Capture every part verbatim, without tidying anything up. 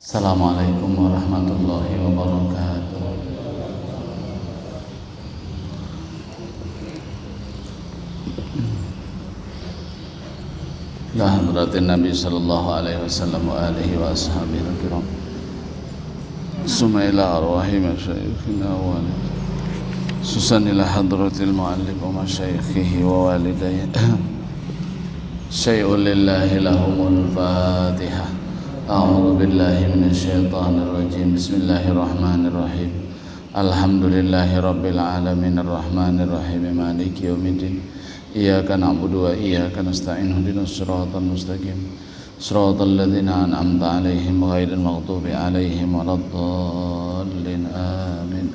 Assalamualaikum warahmatullahi wabarakatuh. Ila hadratin Nabi sallallahu alaihi wasallam wa alihi wa ashabihi kiram. Summa ila arwahi masyayikhina wa walid. Susan ila hadratil muallif wa masyayikhihi wa walidayhi. Syai'un lillahi lahumul fatihah. A'udzu billahi minasyaitonir rajim. Bismillahirrahmanirrahim. Alhamdulillahi rabbil alamin arrahmanir rahim maliki yaumiddin. Iyyaka na'budu wa iyyaka nasta'in. Ihdinas siratal mustaqim. Siratal ladzina an'amta 'alaihim ghairil maghdubi 'alaihim waladdallin. Amin.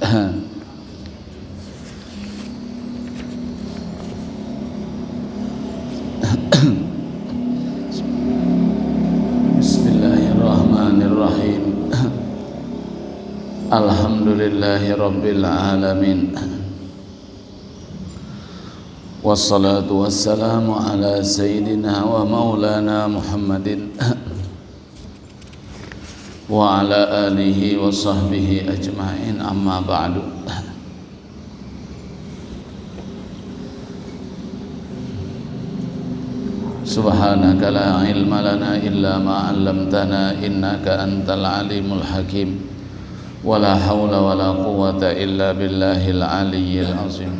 Bismillahirrahmanirrahim. Alhamdulillahi rabbil alamin. Wassalatu wassalamu ala sayyidina wa maulana Muhammadin wa ala alihi wa sahbihi ajma'in, amma ba'du. Subhanaka la ilma lana illa ma 'allamtana innaka antal alimul hakim. Wa la haula wa la quwwata illa billahil aliyyil azim.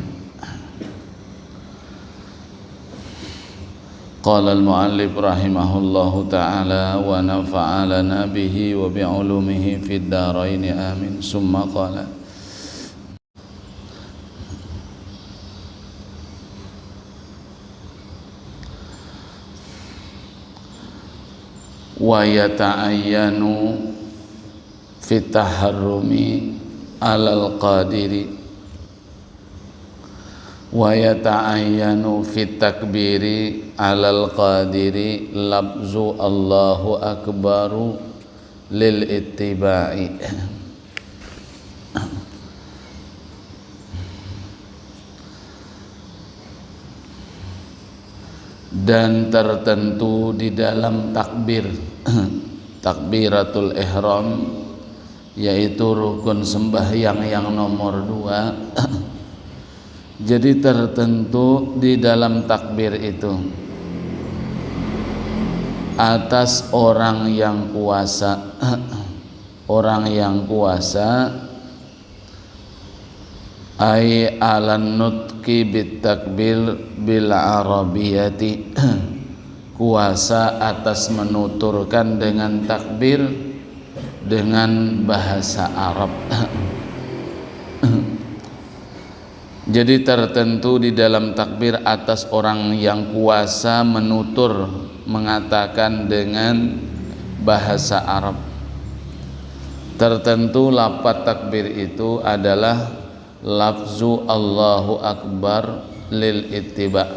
Qala al-muallif rahimahullahu ta'ala wa nafa'alana bihi wa bi ulumihi fid daraini amin. Summa qala. Wa yata'ayyanu fit taharrumi alal qadiri. Wa yata'ayyanu fit takbiri alal qadiri labzu Allahu akbaru lil ittiba'i. Dan tertentu di dalam takbir, takbiratul ihram, yaitu rukun sembahyang yang nomor dua. Jadi tertentu di dalam takbir itu atas orang yang kuasa, orang yang kuasa, ai alan nutki bit takbir bil arabiyati, kuasa atas menuturkan dengan takbir dengan bahasa Arab. Jadi tertentu di dalam takbir atas orang yang kuasa menutur, mengatakan dengan bahasa Arab. Tertentu lafaz takbir itu adalah lafzu Allahu Akbar lil ittiba.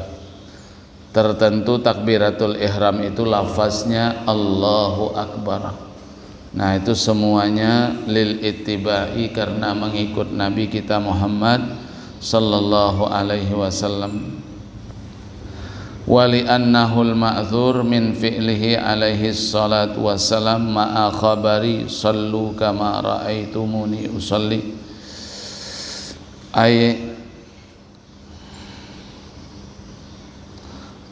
Tertentu takbiratul ihram itu lafaznya Allahu Akbar. Nah, itu semuanya lil ittiba'i, karena mengikut Nabi kita Muhammad sallallahu alaihi wasallam. Wa li annahul ma'dzur min fi'lihi alaihi salatu wassalam ma'a khabari sallu kama ra'aitumuni usalli. Ai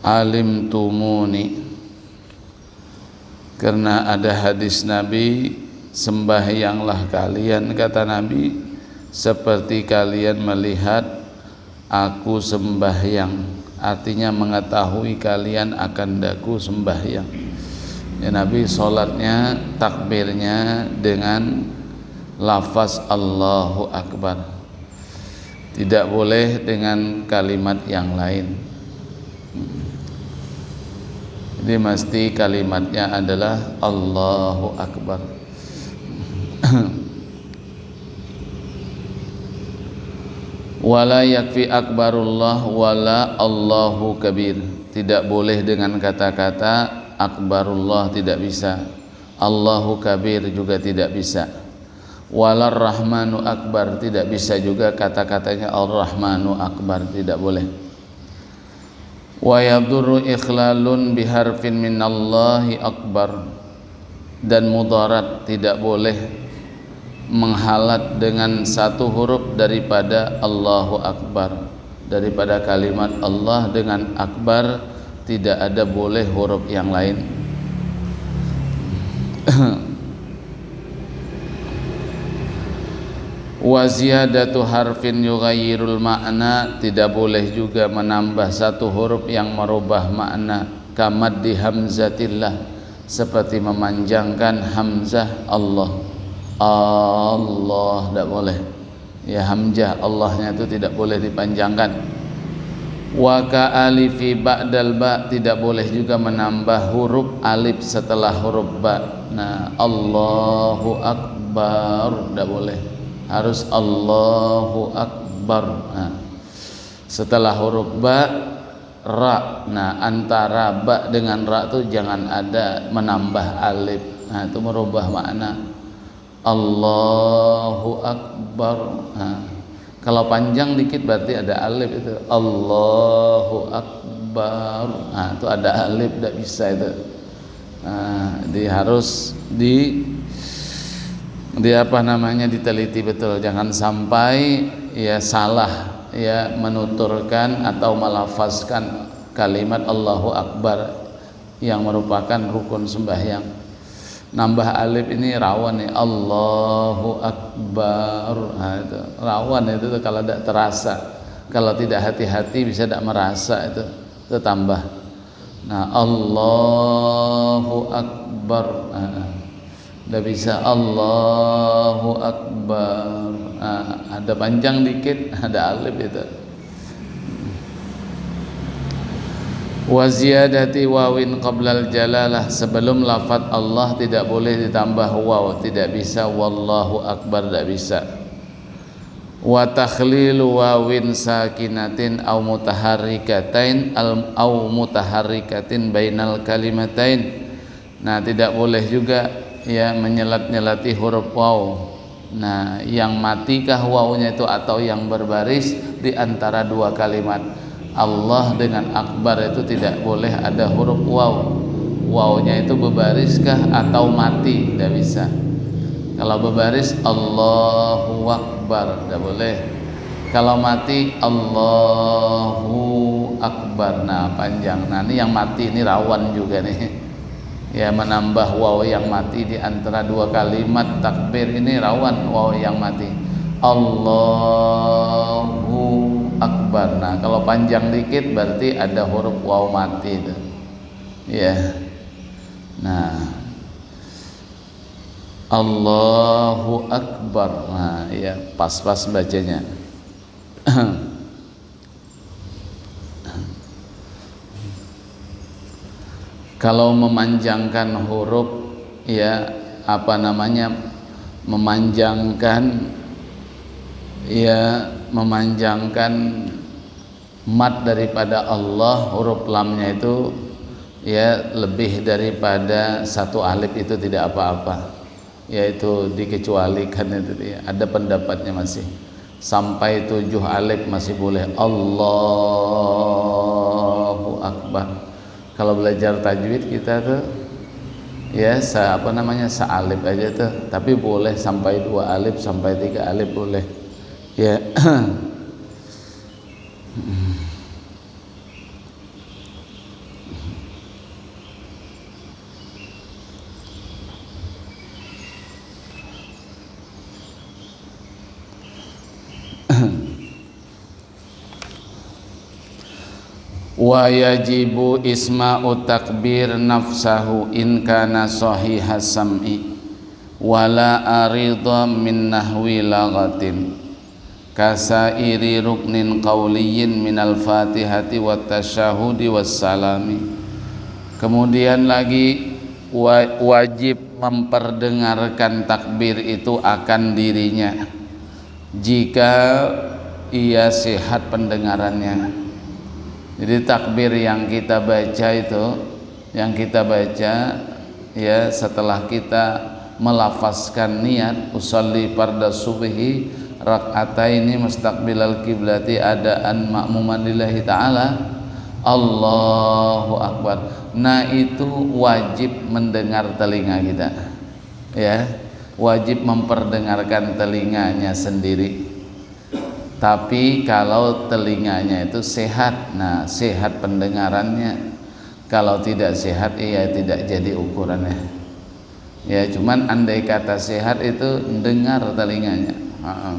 alimtumuni. Karena ada hadis Nabi, "Sembahyanglah kalian," kata Nabi, "seperti kalian melihat aku sembahyang." Artinya mengetahui kalian akan daku sembahyang. Ya, Nabi sholatnya, takbirnya dengan lafaz Allahu Akbar. Tidak boleh dengan kalimat yang lain. Jadi mesti kalimatnya adalah Allahu Akbar. Wala yakfi akbarullah wala Allahu kabir. Tidak boleh dengan kata-kata akbarullah, tidak bisa. Allahu kabir juga tidak bisa. Walar rahmanu akbar, tidak bisa juga kata-katanya ar-rahmanu akbar, tidak boleh. Wa yadurru ikhlalun biharfin minallahi akbar. dan mudarat, tidak boleh menghalat dengan satu huruf daripada Allahu Akbar, daripada kalimat Allah dengan Akbar, tidak ada boleh huruf yang lain. Wa ziyadatu harfin yughayyirul ma'na, tidak boleh juga menambah satu huruf yang merubah makna, kamaddi hamzatillah, seperti memanjangkan hamzah Allah. Allah, tidak boleh. Ya, hamzah Allahnya itu tidak boleh dipanjangkan. Wa ka alifi ba'dal ba, tidak boleh juga menambah huruf alif setelah huruf ba. Nah, Allahu Akbar, tidak boleh. Harus Allahu Akbar. Nah, setelah huruf ba, ra. Nah, antara ba dengan ra tuh jangan ada menambah alif. Nah, itu merubah makna. Allahu Akbar. Nah, kalau panjang dikit berarti ada alif itu. Allahu Akbar. Nah, itu ada alif, tidak bisa itu. Nah, jadi harus di di apa namanya, diteliti betul, jangan sampai ya salah ya menuturkan atau melafazkan kalimat Allahu Akbar yang merupakan rukun sembahyang. Nambah alif ini rawan nih, Allahu Akbar. Nah, itu rawan itu tuh kalau tidak terasa, kalau tidak hati-hati bisa tidak merasa itu, itu tambah. Nah, Allahu Akbar. Nah, tidak bisa Allahu Akbar. Nah, ada panjang dikit, ada alif itu. Wa ziyadati wawin qablal jalalah, sebelum lafat Allah tidak boleh ditambah waw, tidak bisa, wallahu akbar, tidak bisa. Wa takhlilu wawin sakinatin au mutaharrikatain al au mutaharrikatin bainal kalimatain. Nah, tidak boleh juga ya menyelat-nyelati huruf waw. Nah, yang matikah wawnya itu atau yang berbaris di antara dua kalimat Allah dengan akbar itu tidak boleh ada huruf waw. Wawnya itu bebariskah atau mati, tidak bisa. Kalau bebaris, Allahu Akbar, tidak boleh. Kalau mati, Allahu Akbar. Nah, panjang. Nah, ini yang mati ini rawan juga nih. Ya, menambah waw yang mati di antara dua kalimat takbir ini rawan waw yang mati. Allahu Akbar. Nah, kalau panjang dikit berarti ada huruf waw mati itu. Ya. Nah. Allahu Akbar. Nah, ya, pas-pas bacanya. Kalau memanjangkan huruf, ya, apa namanya, memanjangkan, ya, memanjangkan mad daripada Allah, huruf lamnya itu, ya, lebih daripada satu alif itu tidak apa-apa. Yaitu dikecualikan itu dia. Ada pendapatnya masih. Sampai tujuh alif masih boleh. Allahu Akbar. Kalau belajar tajwid kita tuh ya sa apa namanya, sealif aja tuh, tapi boleh sampai dua alif, sampai tiga alif boleh. Ya. Wa yajibu isma'u takbir nafsahu in kana sahihas sam'i wala arida min nahwi lagatin kasairi ruknin qauliyin minal fatihati wa tasyahudi wassalami. Kemudian lagi wa- wajib memperdengarkan takbir itu akan dirinya jika ia sehat pendengarannya. Jadi takbir yang kita baca itu, yang kita baca ya setelah kita melafazkan niat usalli farda subhi rak'ataini mustaqbilal kiblati adaan makmuman lillahi ta'ala, Allahu Akbar. Nah, itu wajib mendengar telinga kita. Ya, wajib memperdengarkan telinganya sendiri. Tapi kalau telinganya itu sehat, nah, sehat pendengarannya. Kalau tidak sehat, iya, tidak jadi ukurannya. Ya, cuman andai kata sehat itu dengar telinganya. Ha-ha.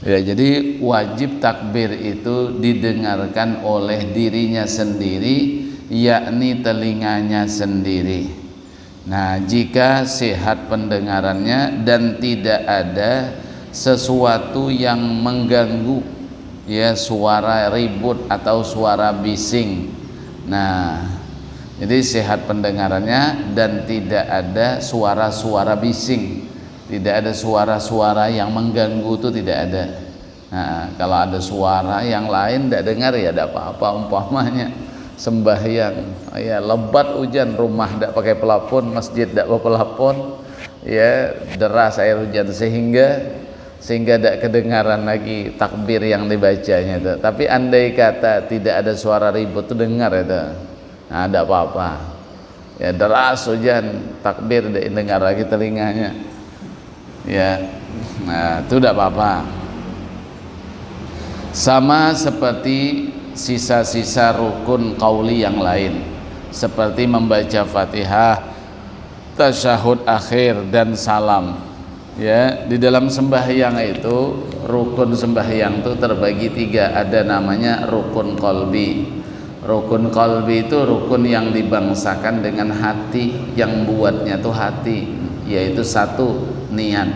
Ya, jadi wajib takbir itu didengarkan oleh dirinya sendiri, yakni telinganya sendiri. Nah, jika sehat pendengarannya dan tidak ada sesuatu yang mengganggu, ya, suara ribut atau suara bising. Nah, jadi sehat pendengarannya dan tidak ada suara-suara bising, tidak ada suara-suara yang mengganggu, itu tidak ada. Nah, kalau ada suara yang lain tidak dengar, ya tidak apa-apa. Umpamanya sembahyang, ya, lebat hujan, rumah tidak pakai pelapon, masjid tidak berpelapon, ya, deras air hujan, sehingga sehingga tidak kedengaran lagi takbir yang dibacanya itu. Tapi andai kata tidak ada suara ribut, itu dengar itu. Nah, tidak apa-apa. Ya, deras hujan, takbir tidak dengar lagi telinganya. Ya, nah, itu tidak apa-apa. Sama seperti sisa-sisa rukun qauli yang lain, seperti membaca Fatihah, tasyahud akhir, dan salam. Ya, di dalam sembahyang itu, rukun sembahyang itu terbagi tiga. Ada namanya rukun qalbi. Rukun qalbi itu rukun yang dibangsakan dengan hati, yang buatnya itu hati, yaitu satu, niat.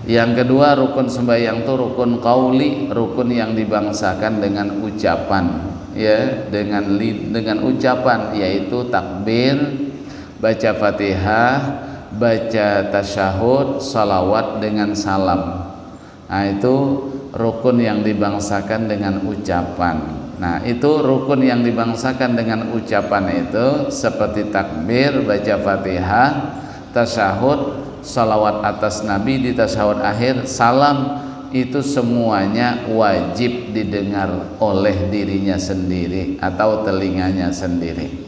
Yang kedua, rukun sembahyang itu rukun qauli, rukun yang dibangsakan dengan ucapan, ya, dengan li-, dengan ucapan, yaitu takbir, baca Fatihah, baca tasyahud, salawat dengan salam. Nah, itu rukun yang dibangsakan dengan ucapan. Nah, itu rukun yang dibangsakan dengan ucapan itu seperti takbir, baca Fatihah, tasyahud, salawat atas Nabi di tasyahud akhir, salam, itu semuanya wajib didengar oleh dirinya sendiri atau telinganya sendiri.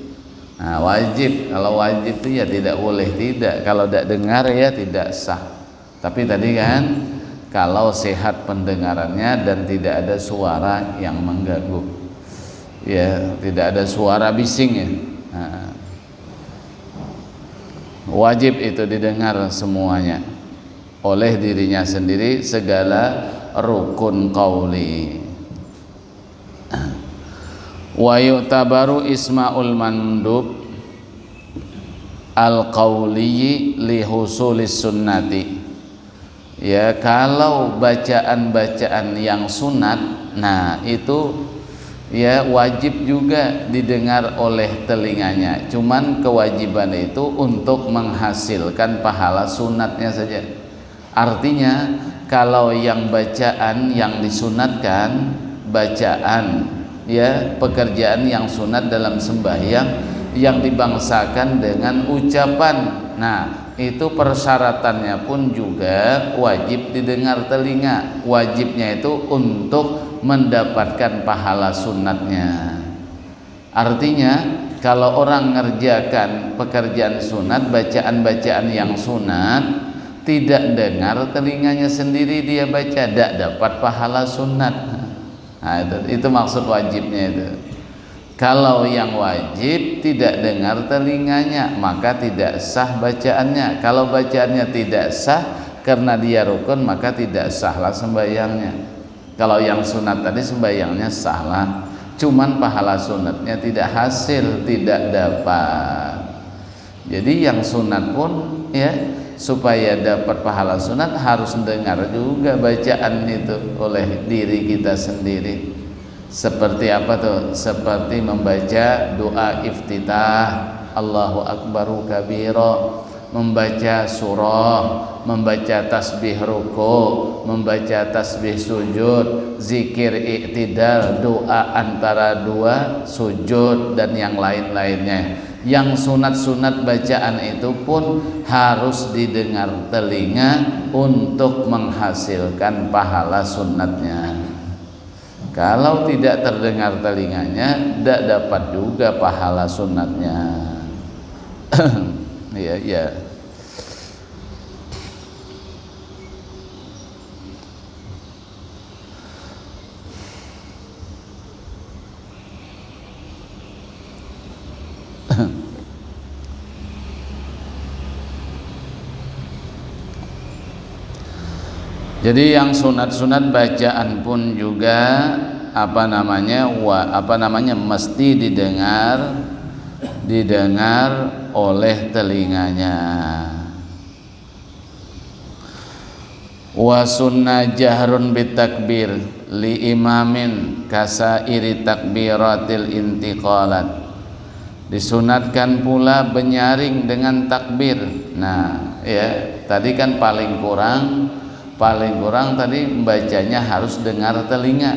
Nah, wajib. Kalau wajib itu ya tidak boleh tidak. Kalau tidak dengar ya tidak sah. Tapi tadi kan, kalau sehat pendengarannya dan tidak ada suara yang mengganggu. Ya, tidak ada suara bising ya. Nah, wajib itu didengar semuanya oleh dirinya sendiri segala rukun qauli. Wa yu'tabaru isma'ul mandub al-qawliyi li husulis sunnati. Ya, kalau bacaan-bacaan yang sunat, nah, itu, ya, wajib juga didengar oleh telinganya. Cuman kewajiban itu untuk menghasilkan pahala sunatnya saja. Artinya, kalau yang bacaan yang disunatkan, bacaan, ya, pekerjaan yang sunat dalam sembahyang yang dibangsakan dengan ucapan. Nah, itu persyaratannya pun juga wajib didengar telinga. Wajibnya itu untuk mendapatkan pahala sunatnya. Artinya, kalau orang ngerjakan pekerjaan sunat, bacaan-bacaan yang sunat, tidak dengar telinganya sendiri dia baca, tidak dapat pahala sunat. Nah, itu, itu maksud wajibnya itu. Kalau yang wajib tidak dengar telinganya, maka tidak sah bacaannya. Kalau bacaannya tidak sah karena dia rukun, maka tidak sahlah sembahyangnya. Kalau yang sunat tadi sembahyangnya sahlah, cuman pahala sunatnya tidak hasil, tidak dapat. Jadi yang sunat pun, ya, supaya dapat pahala sunat harus dengar juga bacaan itu oleh diri kita sendiri. Seperti apa tuh? Seperti membaca doa iftitah, Allahu Akbaru kabiro, membaca surah, membaca tasbih ruku, membaca tasbih sujud, zikir iktidal, doa antara dua sujud, dan yang lain-lainnya. Yang sunat-sunat bacaan itu pun harus didengar telinga untuk menghasilkan pahala sunatnya. Kalau tidak terdengar telinganya, tidak dapat juga pahala sunatnya. Iya, iya. Jadi, yang sunat-sunat bacaan pun juga, apa namanya, wa-, apa namanya, mesti didengar, didengar oleh telinganya. Wa sunna jahrun bitakbir li imamin kasairi takbiratil intiqalat. Disunatkan pula benyaring dengan takbir. Nah, ya, tadi kan paling kurang, paling kurang tadi membacanya harus dengar telinga,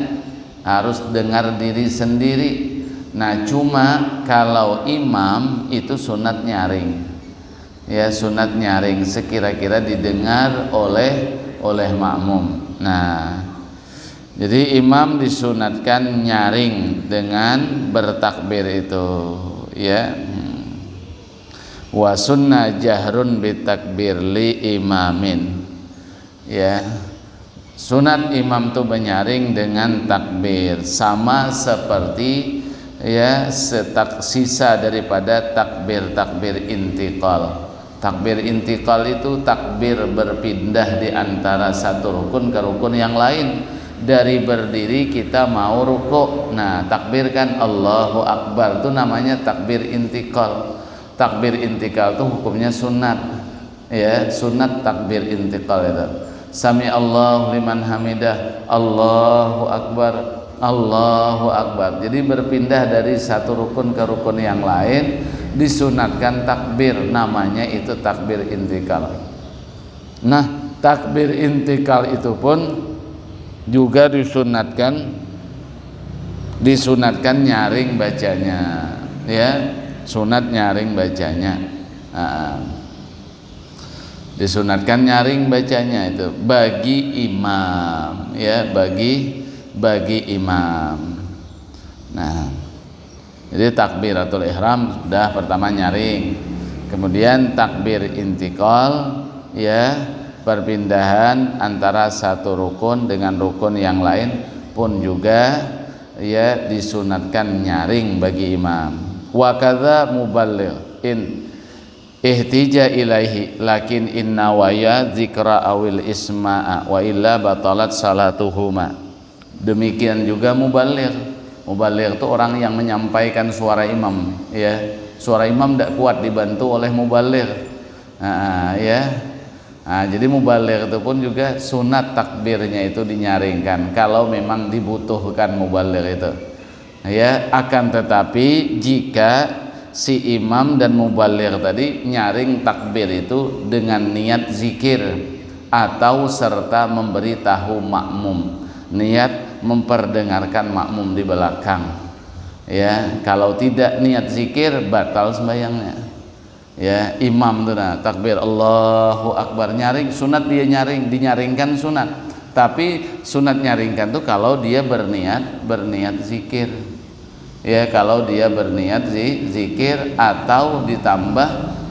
harus dengar diri sendiri. Nah, cuma kalau imam itu sunat nyaring. Ya, sunat nyaring sekira-kira didengar oleh, oleh makmum. Nah, jadi imam disunatkan nyaring dengan bertakbir itu, ya. Hmm. Wa sunna jahrun bitakbir li imamin. Ya. Sunat imam tu benyaring dengan takbir, sama seperti, ya, setak-, sisa daripada takbir-takbir intiqal. Takbir intiqal itu takbir berpindah di antara satu rukun ke rukun yang lain. Dari berdiri kita mau ruku. Nah, takbir kan Allahu Akbar, itu namanya takbir intiqal. Takbir intiqal itu hukumnya sunat. Ya, sunat takbir intiqal itu. Sami Allahu liman hamidah, Allahu Akbar, Allahu Akbar. Jadi berpindah dari satu rukun ke rukun yang lain, disunatkan takbir, namanya itu takbir intiqal. Nah, takbir intiqal itu pun juga disunatkan, disunatkan nyaring bacanya, ya, sunat nyaring bacanya. Nah, disunatkan nyaring bacanya itu bagi imam, ya, bagi, bagi imam. Nah, jadi takbiratul ihram sudah pertama nyaring, kemudian takbir intiqal, ya, perpindahan antara satu rukun dengan rukun yang lain pun juga, ya, disunatkan nyaring bagi imam. Wa kadza muballigh in ihtija ilaihi, lakin in nawaya zikra awil isma'a, wa illa batalat salatuhuma. Demikian juga mubaligh. Mubaligh itu orang yang menyampaikan suara imam, ya. Suara imam tidak kuat dibantu oleh mubaligh. Nah, ya. Nah, jadi mubaligh itu pun juga sunat takbirnya itu dinyaringkan kalau memang dibutuhkan mubaligh itu. Ya, akan tetapi jika si imam dan mubaligh tadi nyaring takbir itu dengan niat zikir atau serta memberitahu makmum, niat memperdengarkan makmum di belakang. Ya, kalau tidak niat zikir, batal sembahyangnya. Ya, imam tu nah, takbir Allahu Akbar, nyaring, sunat dia nyaring, dinyaringkan sunat. Tapi sunat nyaringkan tu kalau dia berniat, berniat zikir. Ya, kalau dia berniat zi-, zikir atau ditambah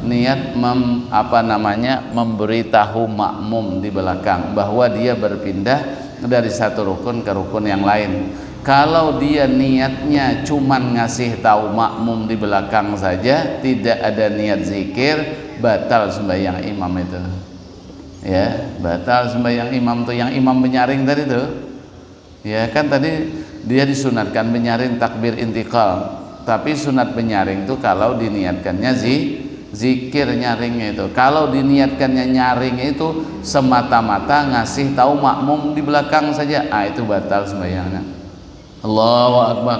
niat mem-, apa namanya, memberitahu makmum di belakang bahwa dia berpindah dari satu rukun ke rukun yang lain. Kalau dia niatnya cuman ngasih tahu makmum di belakang saja, tidak ada niat zikir, batal sembahyang imam itu. Ya, batal sembahyang imam tu, yang imam menyaring tadi tu. Ya, kan tadi dia disunatkan menyaring takbir intiqal. Tapi sunat menyaring tu kalau diniatkannya zi-, zikir nyaring itu. Kalau diniatkannya nyaring itu semata-mata ngasih tahu makmum di belakang saja, ah, itu batal sembahyangnya. Allahu Akbar.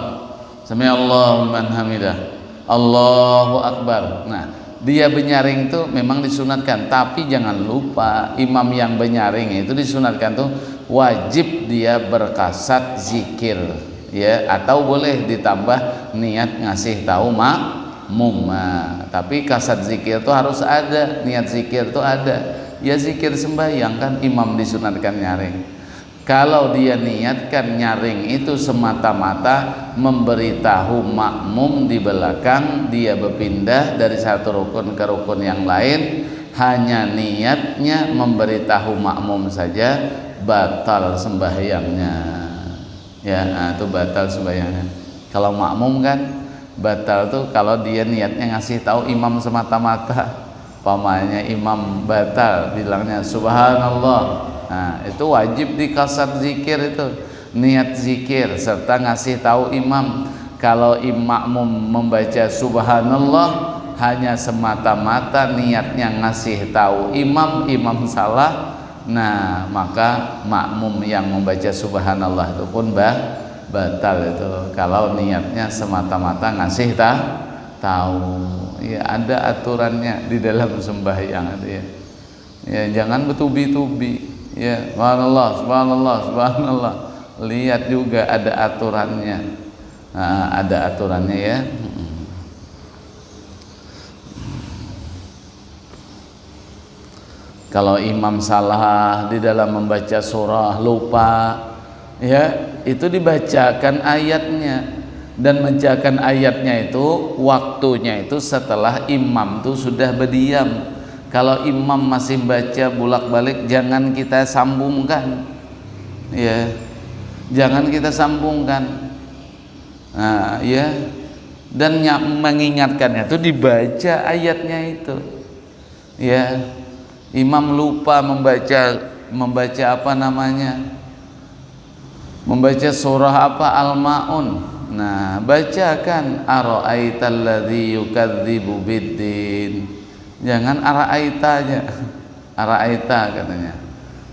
Sami Allahu liman hamidah. Allahu Akbar. Nah, dia menyaring tu memang disunatkan, tapi jangan lupa imam yang menyaring itu disunatkan tu wajib dia berkasat zikir, ya, atau boleh ditambah niat ngasih tahu makmum. Nah, tapi kasat zikir tu harus ada, niat zikir tu ada. Ya, zikir sembahyang kan imam disunatkan nyaring. Kalau dia niatkan nyaring itu semata-mata memberitahu makmum di belakang dia berpindah dari satu rukun ke rukun yang lain, hanya niatnya memberitahu makmum saja, batal sembahyangnya. Ya, nah, itu batal sembahyangnya. Kalau makmum kan batal tuh kalau dia niatnya ngasih tahu imam semata-mata. Umpamanya imam batal bilangnya subhanallah. Nah, itu wajib di kasar zikir itu. Niat zikir serta ngasih tahu imam. Kalau im- makmum membaca subhanallah hanya semata-mata niatnya ngasih tahu imam, imam salah, nah, maka makmum yang membaca subhanallah itu pun ba- batal itu kalau niatnya semata-mata ngasih ta- tahu. Ya, ada aturannya di dalam sembahyang itu ya. Ya, jangan bertubi-tubi. Ya, subhanallah, subhanallah, subhanallah. Lihat juga ada aturannya. Nah, ada aturannya ya. Mm-mm. Kalau imam salah di dalam membaca surah, lupa, ya, itu dibacakan ayatnya. Dan membacakan ayatnya itu waktunya itu setelah imam tuh sudah berdiam. Kalau imam masih baca bulak-balik, jangan kita sambungkan. Ya. Jangan kita sambungkan. Nah, ya. Dan nya- mengingatkannya tuh dibaca ayatnya itu. Ya. Imam lupa membaca membaca apa namanya? Membaca surah apa? Al-Maun. Nah, bacakan ara'aital ladzi yukadzibu biddin. Jangan ara'aita aja. Ara'aita katanya.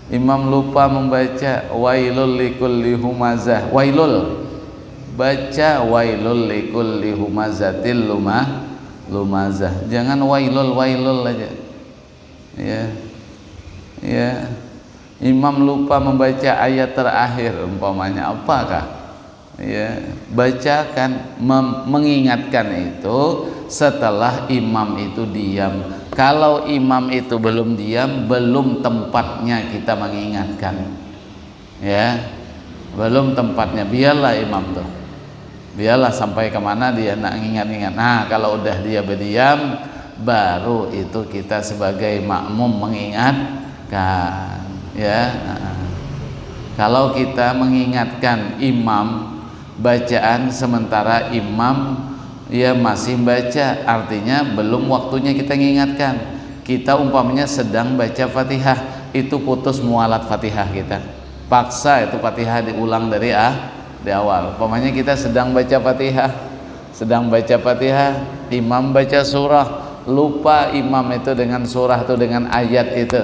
Imam lupa membaca wailul likulli humazah. Wailul. Baca wailul likulli humazatil lumah lumazah. Jangan wailul wailul aja. Ya. Ya. Imam lupa membaca ayat terakhir umpamanya, apakah? Ya, bacakan mem- mengingatkan itu setelah imam itu diam. Kalau imam itu belum diam, belum tempatnya kita mengingatkan. Ya. Belum tempatnya, biarlah imam tuh. Biarlah sampai kemana dia nak ngingat-ngingat. Nah, kalau udah dia berdiam, baru itu kita sebagai makmum mengingatkan, ya. Nah, kalau kita mengingatkan imam bacaan sementara imam ya masih baca, artinya belum waktunya kita mengingatkan. Kita umpamanya sedang baca Fatihah, itu putus mualat Fatihah kita. Paksa itu Fatihah diulang dari ah di awal. Umpamanya kita sedang baca Fatihah, sedang baca Fatihah, imam baca surah, lupa imam itu dengan surah itu, dengan ayat itu.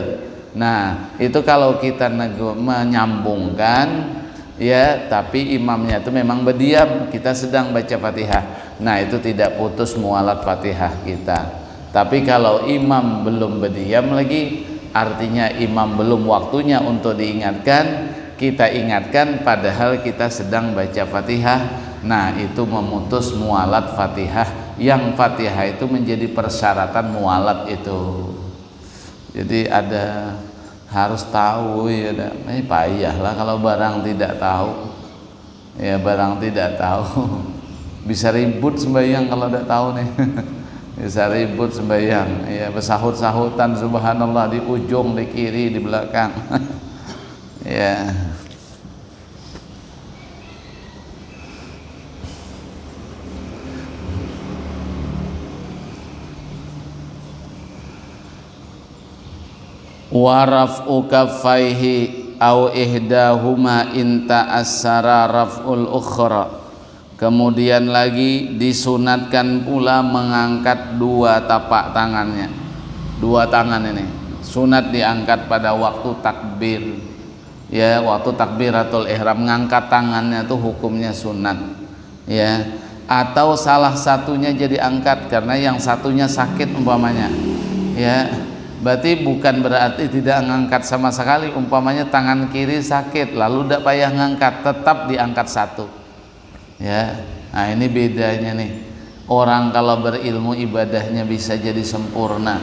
Nah, itu kalau kita nego- menyambungkan, ya, tapi imamnya itu memang berdiam, kita sedang baca Fatihah. Nah, itu tidak putus mualat Fatihah kita. Tapi kalau imam belum berdiam lagi, artinya imam belum waktunya untuk diingatkan, kita ingatkan padahal kita sedang baca Fatihah. Nah, itu memutus mualat Fatihah. Yang Fatihah itu menjadi persyaratan mualat itu. Jadi ada harus tahu ya, dah. Eh, payahlah kalau barang tidak tahu. Ya, barang tidak tahu. Bisa ribut sembahyang kalau tidak tahu nih. Bisa ribut sembahyang. Ya, bersahut-sahutan subhanallah di ujung, di kiri, di belakang. Ya. Wa raf'u kaffaihi au ihdahuma in ta'assara raf'ul ukhra. Kemudian lagi disunatkan pula mengangkat dua tapak tangannya. Dua tangan ini sunat diangkat pada waktu takbir. Ya, waktu takbiratul ihram ngangkat tangannya tuh hukumnya sunat. Ya, atau salah satunya jadi angkat karena yang satunya sakit umpamanya. Ya, berarti bukan berarti tidak ngangkat sama sekali. Umpamanya tangan kiri sakit, lalu tidak payah ngangkat, tetap diangkat satu. Ya, nah ini bedanya nih. Orang kalau berilmu ibadahnya bisa jadi sempurna.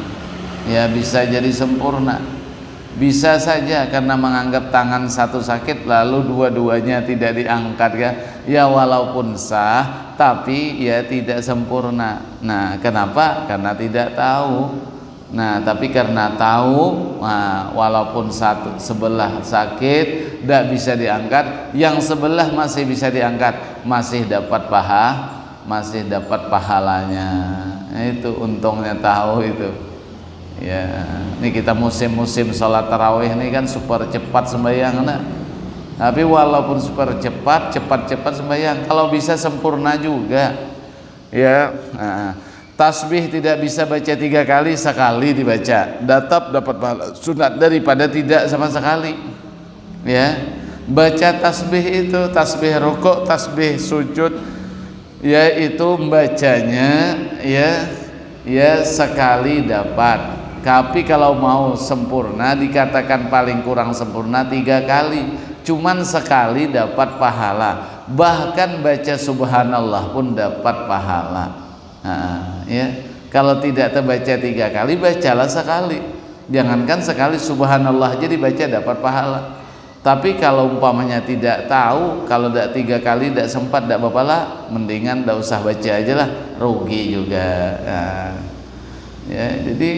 Ya, bisa jadi sempurna. Bisa saja karena menganggap tangan satu sakit lalu dua-duanya tidak diangkat, kan? Ya, walaupun sah, tapi ya tidak sempurna. Nah, kenapa? Karena tidak tahu. Nah, tapi karena tahu, nah, walaupun satu sebelah sakit, tidak bisa diangkat, yang sebelah masih bisa diangkat, masih dapat paha, masih dapat pahalanya. Nah, itu untungnya tahu itu. Ya, ini kita musim-musim sholat tarawih ini kan super cepat sembahyang, nah. Tapi walaupun super cepat, cepat-cepat sembahyang, kalau bisa sempurna juga. Ya, nah, tasbih tidak bisa baca tiga kali, sekali dibaca, tetap dapat pahala sunat daripada tidak sama sekali. Ya, baca tasbih itu, tasbih rukuk, tasbih sujud, yaitu membacanya, ya, ya, sekali dapat. Tapi kalau mau sempurna, dikatakan paling kurang sempurna tiga kali. Cuman sekali dapat pahala. Bahkan baca subhanallah pun dapat pahala. Nah, ya. Kalau tidak terbaca tiga kali, bacalah sekali. Jangankan sekali, subhanallah aja dibaca dapat pahala. Tapi kalau umpamanya tidak tahu, kalau tidak tiga kali tidak sempat, tidak apa-apa lah, mendingan tidak usah baca aja lah, rugi juga. Nah, ya, jadi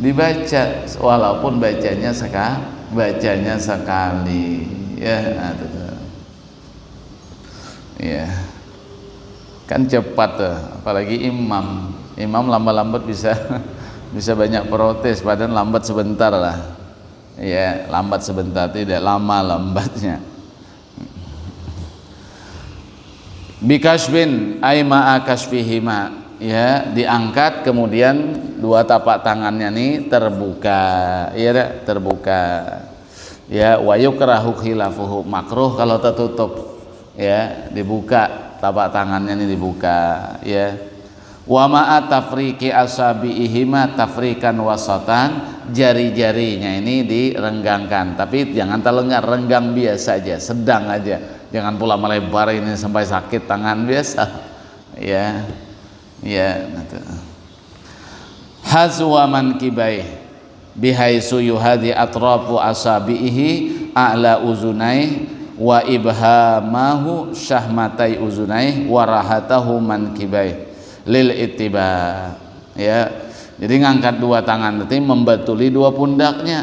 dibaca, walaupun bacanya seka, bacanya sekali, ya. Nah, itu tuh. Ya, kan cepat tuh, apalagi imam. Imam lambat-lambat bisa bisa banyak protes, padahal lambat sebentar lah. Ya, lambat sebentar, tidak lama lambatnya. Bikasbin aima akasbihima, ya, diangkat, kemudian dua tapak tangannya nih terbuka, ya, terbuka. Ya, wa yukrahu khilafuhu, makruh kalau tertutup. Ya, dibuka, tapak tangannya ini dibuka, ya. Wa ma'a tafriqi asabi'ihima tafriqan wasatan, jari-jarinya ini direnggangkan. Tapi jangan terlenggar, renggang biasa aja, sedang aja. Jangan pula melebar ini sampai sakit tangan, biasa. Ya. Ya, nah tuh. Hazwa mankibai, bihaisu yuhadi atrafu asabihi a'la uzunai wa ibhamahu syahmatai uzunai wa rahatahu mankibai lil ittiba. Ya. Jadi ngangkat dua tangan tadi membatuli dua pundaknya.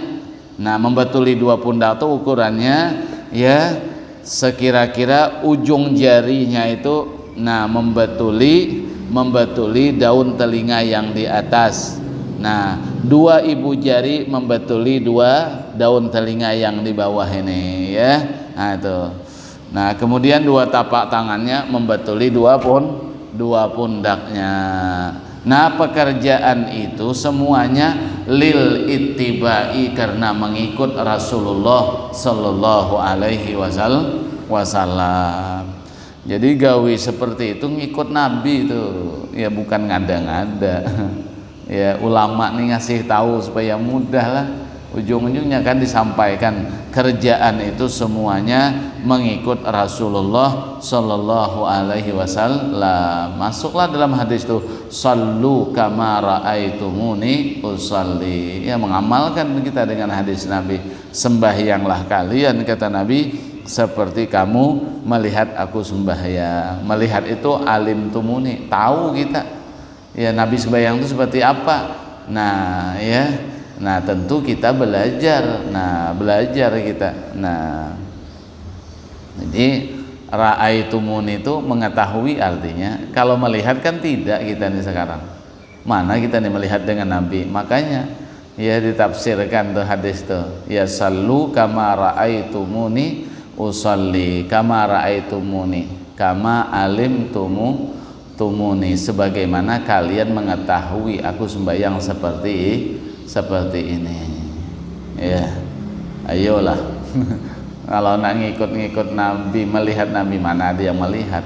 Nah, membatuli dua pundak tu ukurannya, ya, sekira-kira ujung jarinya itu, nah, membatuli, membatuli daun telinga yang di atas. Nah, dua ibu jari membatuli dua daun telinga yang di bawah ini, ya. Nah, itu. Nah, kemudian dua tapak tangannya membatuli dua pun, dua pundaknya. Nah, pekerjaan itu semuanya lil ittibai, karena mengikut Rasulullah sallallahu alaihi wasal-, wasallam. Jadi gawi seperti itu ngikut Nabi itu, ya, bukan ngada-ngada. Ya, ulama nih ngasih tahu supaya mudah lah. Ujung-ujungnya kan disampaikan, kerjaan itu semuanya mengikut Rasulullah sallallahu alaihi wasallam. Masuklah dalam hadis tuh, "Sallu kama raaitumuni usalli." Ya, mengamalkan kita dengan hadis Nabi. "Sembahyanglah kalian," kata Nabi, "seperti kamu melihat aku sembahyang." Melihat itu alimtumuni, tahu kita. Ya, Nabi sembahyang itu seperti apa? Nah, ya. Nah, tentu kita belajar. Nah, belajar kita. Nah. Jadi, raaitumuni itu mengetahui artinya. Kalau melihat kan tidak kita nih sekarang. Mana kita nih melihat dengan Nabi? Makanya, ya, ditafsirkan tuh hadis tuh. Ya, "Sallu kama raaitumuni usalli, kama raaitumuni, kama alimtumu tumuni, sebagaimana kalian mengetahui aku sembahyang seperti, seperti ini." Ya, ayolah. Kalau nak ngikut-ngikut Nabi, melihat Nabi, mana ada yang melihat?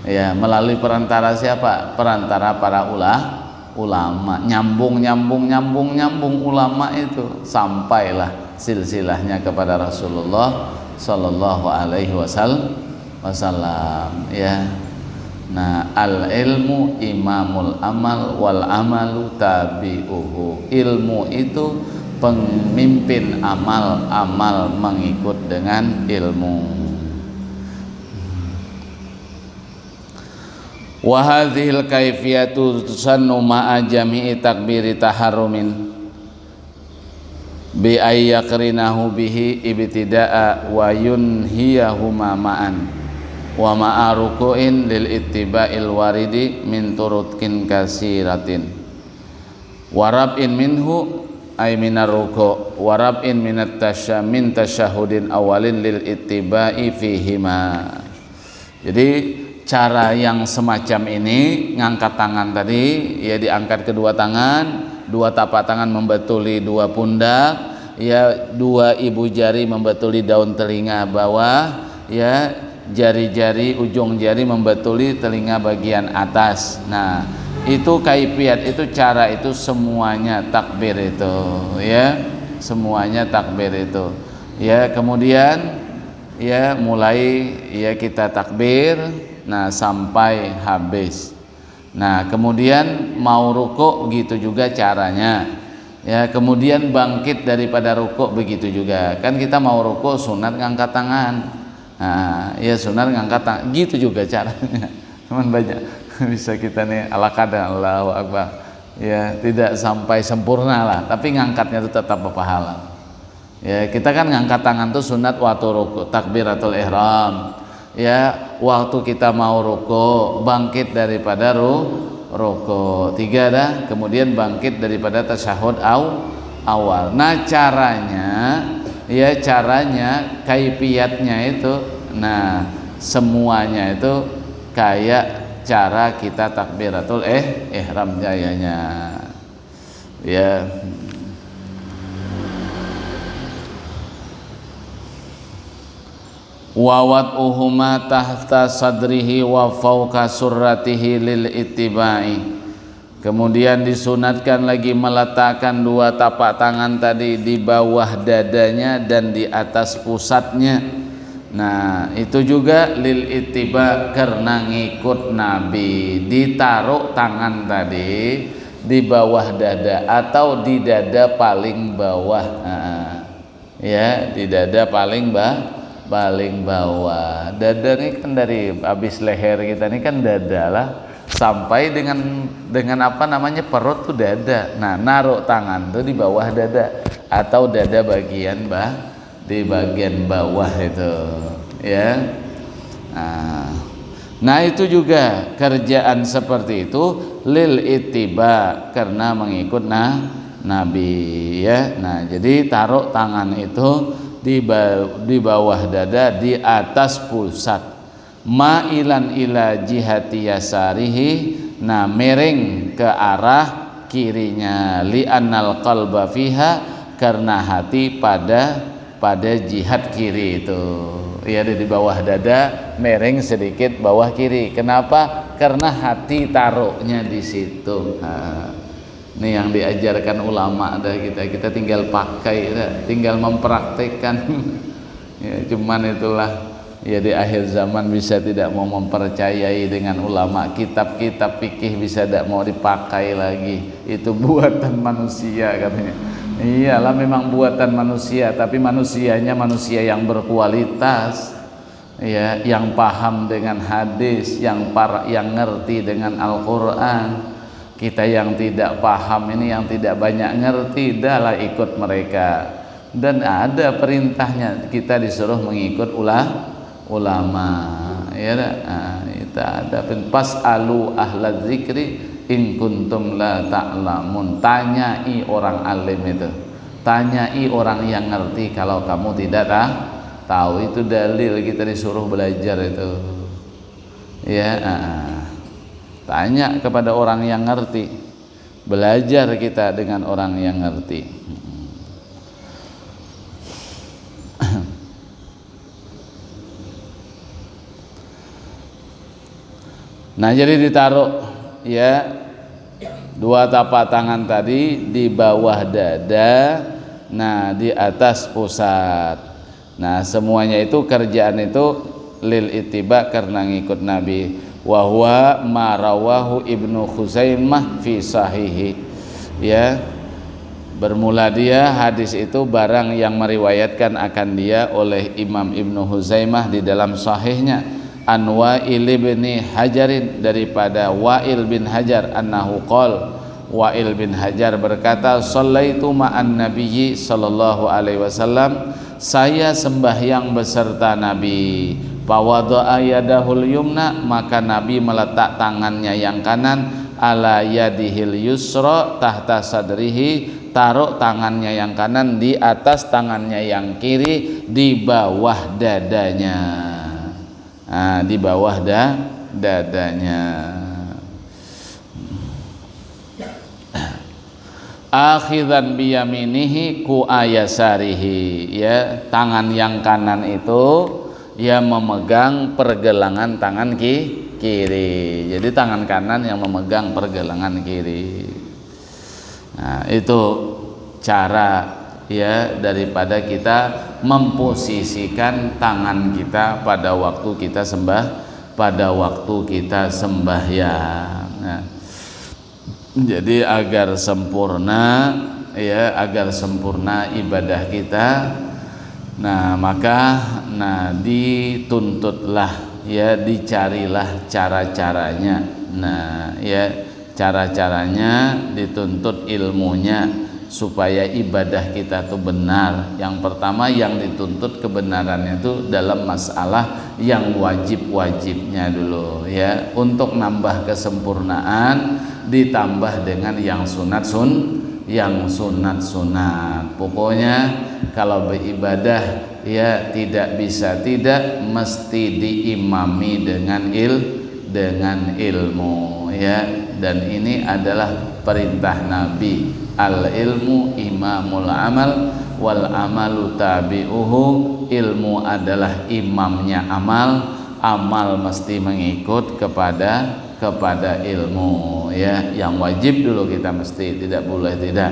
Ya, melalui perantara siapa? Perantara para ula-, ulama. Nyambung, nyambung, nyambung, nyambung ulama itu, sampailah silsilahnya kepada Rasulullah sallallahu alaihi wasal-, wasallam, ya. Nah, al ilmu imamul amal wal amalu tabi'uhu. Ilmu itu Pemimpin amal, amal mengikut dengan ilmu. Wa hadzihil kaifiyatu tusannu ma'a jami'i takbiri taharrumin bi ay yaqrinahu bihi ibtida'a wa yunhiyahuma ma'an wa ma'a ruku'in lil ittiba'il waridi min turutkin kasiratin. Wa raf'in minhu ay minar ruku' wa raf'in minat tasya min tasyahudin awalin lil ittiba'i fihima. Jadi cara yang semacam ini, ngangkat tangan tadi, ya, diangkat kedua tangan, dua tapak tangan membatuli dua pundak, ya, dua ibu jari membatuli daun telinga bawah, ya, jari-jari, ujung jari membatuli telinga bagian atas. Nah, itu kaifiat, itu cara, itu semuanya takbir itu, ya, semuanya takbir itu. Ya, kemudian, ya, mulai, ya, kita takbir, nah, sampai habis. Nah, kemudian mau ruku begitu juga caranya. Ya, kemudian bangkit daripada ruku begitu juga. Kan kita mau ruku sunat ngangkat tangan. Nah, ya, sunat ngangkat tangan. Gitu juga caranya. Cuman banyak bisa kita nih ala kadar, Allahu Akbar. Ya, tidak sampai sempurna lah, tapi ngangkatnya itu tetap berpahala. Ya, kita kan ngangkat tangan tuh sunat waktu ruku, takbiratul ihram. Ya, waktu kita mau ruku, bangkit daripada ru, ruku. Tiga dah, kemudian bangkit daripada tasyahud aw, awal. Nah, caranya, ya, caranya, kaifiatnya itu, nah, semuanya itu kayak cara kita takbiratul eh ihram gayanya. Ya. Wa wad'uhuma tahta sadrihi wa fauqa surratihi lil ittiba'i. Kemudian disunatkan lagi meletakkan dua tapak tangan tadi di bawah dadanya dan di atas pusatnya. Nah, itu juga lil ittiba, karena ngikut Nabi. Ditaruh tangan tadi di bawah dada atau di dada paling bawah. Nah, ya, di dada paling ba, paling bawah. Dada ni kan dari habis leher kita ni kan dada lah. Sampai dengan, dengan apa namanya, perut tuh dada. Nah, naruh tangan tuh di bawah dada atau dada bagian ba, di bagian bawah itu, ya. Nah, nah, itu juga kerjaan seperti itu lil ittiba, karena mengikut na, Nabi, ya. Nah, jadi taruh tangan itu di ba, di bawah dada, di atas pusat. Ma'ilan ila jihati yasarihi, nah, mereng ke arah kirinya. Li annal qalba fiha, karena hati pada, pada jihad kiri itu. Ya, di, di bawah dada, mereng sedikit bawah kiri. Kenapa? Karena hati taruhnya di situ. Nah, ini yang diajarkan ulama dah kita. Kita tinggal pakai dah, tinggal mempraktekkan. Ya, cuman itulah, ya, di akhir zaman bisa tidak mau mempercayai dengan ulama, kitab-kitab fikih bisa tidak mau dipakai lagi. Itu buatan manusia, katanya. Iyalah, memang buatan manusia, tapi manusianya manusia yang berkualitas, ya, yang paham dengan hadis, yang par, yang ngerti dengan Al-Quran. Kita yang tidak paham ini, yang tidak banyak ngerti, dahlah ikut mereka. Dan ada perintahnya, kita disuruh mengikut ula, ulama. Ya dah? Nah, kita ada pen, pas alu ahla zikri in kuntum la ta'lamun. Tanyai orang alim itu. Tanyai orang yang ngerti kalau kamu tidak ta, tahu. Itu dalil kita disuruh belajar itu. Ya, ah. Tanya kepada orang yang ngerti. Belajar kita dengan orang yang ngerti. Nah, jadi ditaruh, ya, dua tapak tangan tadi di bawah dada, nah, di atas pusat. Nah, semuanya itu, kerjaan itu lil ittiba, karena ngikut Nabi. Wa huwa ma rawahu Ibnu Khuzaimah fi sahihi. Ya. Bermula dia, hadis itu barang yang meriwayatkan akan dia oleh Imam Ibnu Huzaimah di dalam sahihnya, an Wa'il ibni Hajarin, daripada Wa'il bin Hajar, annahu qol, Wa'il bin Hajar berkata, sallaitu ma'an nabiyyi sallallahu alaihi wasallam, saya sembahyang beserta Nabi, fawada'a yadahul yumna, maka Nabi meletak tangannya yang kanan ala yadihil yusra tahta sadrihi, taruh tangannya yang kanan di atas tangannya yang kiri di bawah dadanya. Nah, di bawah da dadanya. Akhidan biyaminihi ku ayasarihi, ya, tangan yang kanan itu ya memegang pergelangan tangan ki kiri. Jadi tangan kanan yang memegang pergelangan kiri. Nah, itu cara, ya, daripada kita memposisikan tangan kita pada waktu kita sembah pada waktu kita sembahyang. Nah, jadi agar sempurna, ya, agar sempurna ibadah kita, nah, maka, nah, dituntutlah, ya, dicarilah cara-caranya. Nah, ya, cara-caranya, dituntut ilmunya supaya ibadah kita tuh benar. Yang pertama, yang dituntut kebenarannya itu dalam masalah yang wajib-wajibnya dulu, ya. Untuk nambah kesempurnaan, ditambah dengan yang sunat sun yang sunat-sunat. Pokoknya kalau beribadah, ya, tidak bisa tidak, mesti diimami dengan il dengan ilmu, ya. Dan ini adalah perintah Nabi, al ilmu imamul amal wal amalu tabi'uhu. Ilmu adalah imamnya amal, amal mesti mengikut kepada kepada ilmu, ya. Yang wajib dulu kita mesti, tidak boleh tidak.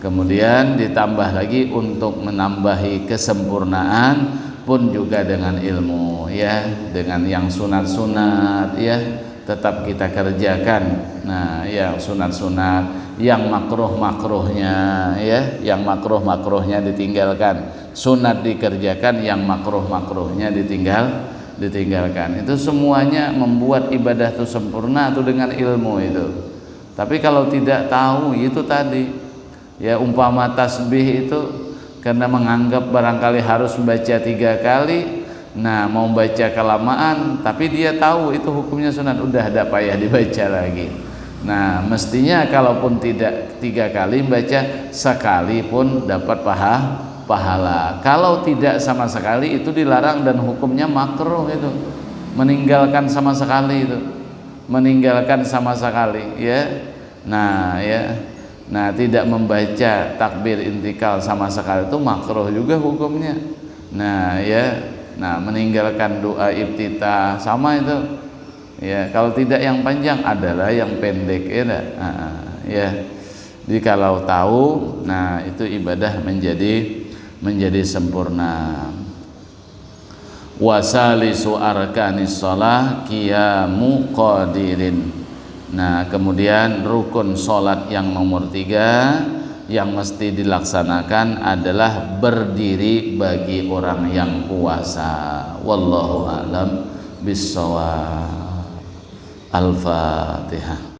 Kemudian ditambah lagi untuk menambahi kesempurnaan pun juga dengan ilmu, ya, dengan yang sunat-sunat, ya, tetap kita kerjakan. Nah, yang sunat-sunat, yang makruh-makruhnya, ya, yang makruh-makruhnya ditinggalkan, sunat dikerjakan, yang makruh-makruhnya ditinggal ditinggalkan. Itu semuanya membuat ibadah itu sempurna atau dengan ilmu itu. Tapi kalau tidak tahu, itu tadi, ya, umpama tasbih itu, karena menganggap barangkali harus membaca tiga kali, nah, mau baca kelamaan, tapi dia tahu itu hukumnya sunat, udah, tidak payah dibaca lagi. Nah, mestinya kalaupun tidak tiga kali baca, sekali pun dapat paha pahala. Kalau tidak sama sekali, itu dilarang dan hukumnya makruh itu. Meninggalkan sama sekali itu. Meninggalkan sama sekali, ya. Nah, ya. Nah, tidak membaca takbir intikal sama sekali itu makruh juga hukumnya. Nah, ya. Nah, meninggalkan doa iftitah sama itu. Ya, kalau tidak yang panjang, adalah yang pendek, ya ndak? Ah, ya. Jadi kalau tahu, nah, itu ibadah menjadi menjadi sempurna. Wasalisu arkanis shalah qiyamu qadirin. Nah, kemudian rukun salat yang nomor tiga yang mesti dilaksanakan adalah berdiri bagi orang yang puasa. Wallahu a'lam bissawab. Al-Fatihah.